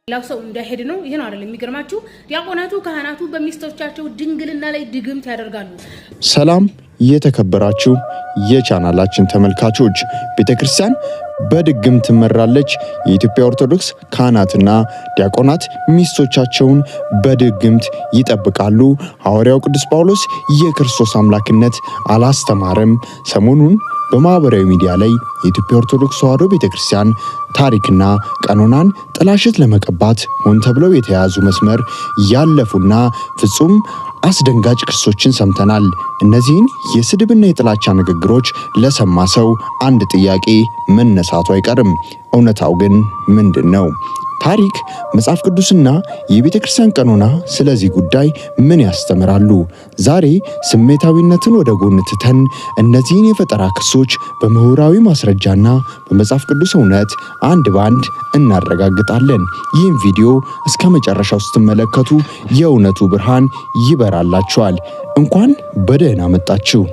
ሌላው ሰው እንዳይሄድ ነው። ይሄ ነው አይደል? የሚገርማችሁ ዲያቆናቱ፣ ካህናቱ በሚስቶቻቸው ድንግልና ላይ ድግምት ያደርጋሉ። ሰላም የተከበራችሁ የቻናላችን ተመልካቾች፣ ቤተ ክርስቲያን በድግምት ትመራለች። የኢትዮጵያ ኦርቶዶክስ ካህናትና ዲያቆናት ሚስቶቻቸውን በድግምት ይጠብቃሉ። ሐዋርያው ቅዱስ ጳውሎስ የክርስቶስ አምላክነት አላስተማረም። ሰሞኑን በማህበራዊ ሚዲያ ላይ የኢትዮጵያ ኦርቶዶክስ ተዋሕዶ ቤተክርስቲያን ታሪክና ቀኖናን ጥላሸት ለመቀባት ሆን ተብለው የተያዙ መስመር ያለፉና ፍጹም አስደንጋጭ ክሶችን ሰምተናል። እነዚህን የስድብና የጥላቻ ንግግሮች ለሰማ ሰው አንድ ጥያቄ መነሳቱ አይቀርም። እውነታው ግን ምንድን ነው? ታሪክ፣ መጽሐፍ ቅዱስና የቤተ ክርስቲያን ቀኖና ስለዚህ ጉዳይ ምን ያስተምራሉ? ዛሬ ስሜታዊነትን ወደ ጎን ትተን እነዚህን የፈጠራ ክሶች በምሁራዊ ማስረጃና በመጽሐፍ ቅዱስ እውነት አንድ በአንድ እናረጋግጣለን። ይህም ቪዲዮ እስከ መጨረሻው ስትመለከቱ የእውነቱ ብርሃን ይበራላችኋል። እንኳን በደህና መጣችሁ።